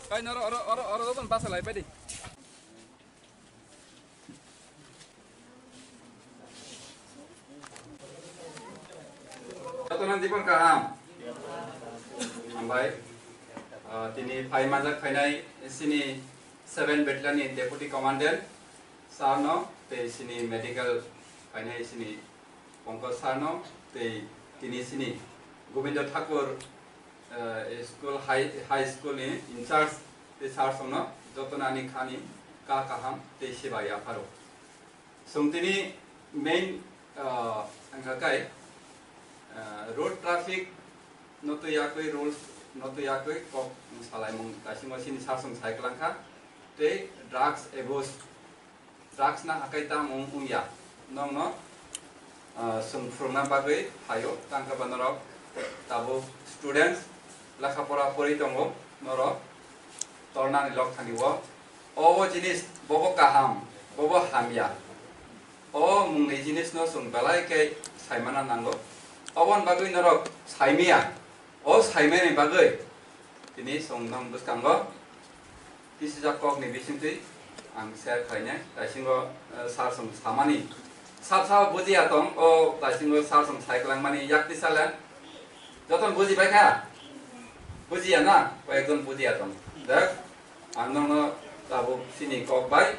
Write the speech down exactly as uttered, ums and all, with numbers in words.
Kaino oro, oro, oro, oro, basa lai, pedi. Jotono jibon kaham. Hambai. Ah, tini phai manjak phainai sini seven Battalion ni Deputy Commandant sir no, tei sini medical phainai sini Pankaj sir no, tei tini sini Govinda Thakur, eh, school, high, high school ni in charge, tei sir song no jotono ani khani kal kaham tei sibai yapharo. Song tini main, ah, wngkha kai, ah, road traffic no twi yakwi, rules no twi yakwi kok salaimung daisimo sini sir song sai kwlangkha, tei drugs abuse, drugs na hakai tamo wng, wngya, nokno, ah, chwng phwrwngna bagwi phaio, tangkhe ba norok tabuk students lekha pora pori tongo, norok tornani lok thani o, o, o jinis bobo kaham, bobo hamya, o mungni jinisno chwng belai khe saimana nango, oboni bagwi norok saimaya, o saimani bagwi tini chwng nong bwskango kisijak kokni bisingtwi ang share khlainai. Taisingo, eh, sir chwng samani sab sabo bujiya tong, o taisingo sir chwng sai kwlangmani yakti salen joto bujibai kha? Bujiya na? Koyekjon bujiya tong. Dek, ang nokno tabuk sini kok bai